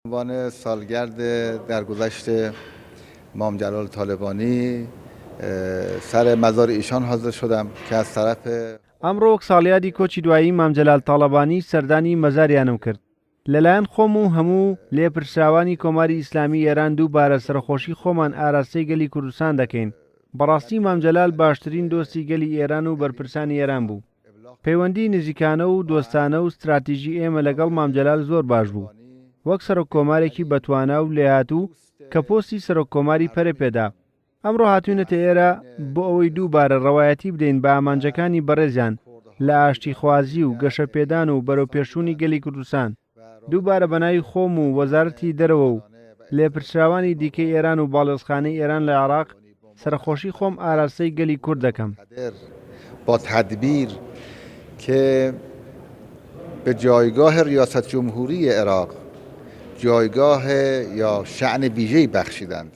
عنوان سالگرد درگذشت مام جلال تالبانی سر مزار ایشان حاضر شدم که از طرف. ئەمڕۆ وەک ساڵیادی کۆچی دوایی مام جەلال تاڵەبانی سەردانی مەزاریانم کرد. لەلایەن خۆم و هەموو لێپرسراوانی کۆماری ئیسلامی ئێران دووبارە سەرەخۆشی خۆمان ئاراستەی گەلی کوردستان دەکەین. بەڕاستی مام جەلال باشترین دۆستی گەلی ئێران و بەرپرسانی ئێران بوو. پەیوەندی نزیکانە و دۆستانە و ستراتیژی ئێمە لەگەڵ مام جەلال زۆر باش بوو. وەک سەرۆک کۆمارێکی بەتوانا و لێهاتوو کە پۆستی سەرۆک کۆماری پەرە پێدا. ئەمڕۆ هاتووینەتە ئێرە بۆ ئەوەی دووبارە ڕەوایەتی بدەین بە ئامانجەکانی بەڕێزیان لە ئاشتیخوازی و گەشەپێدان و بەرەوپێشچوونی گەلی کوردستان. دووبارە بە ناوی خۆم و وەزارەتی دەرەوە و لێپرسراوانی دیکەی ئێران و باڵیۆزخانەی ئێران لە عێراق، سەرەخۆشی خۆم ئاراستەی گەلی کورد دەکەم. با تدبیر که به جایگاه ریاست جمهوری عراق جایگاه یا شأن ویژه‌ای بخشیدند.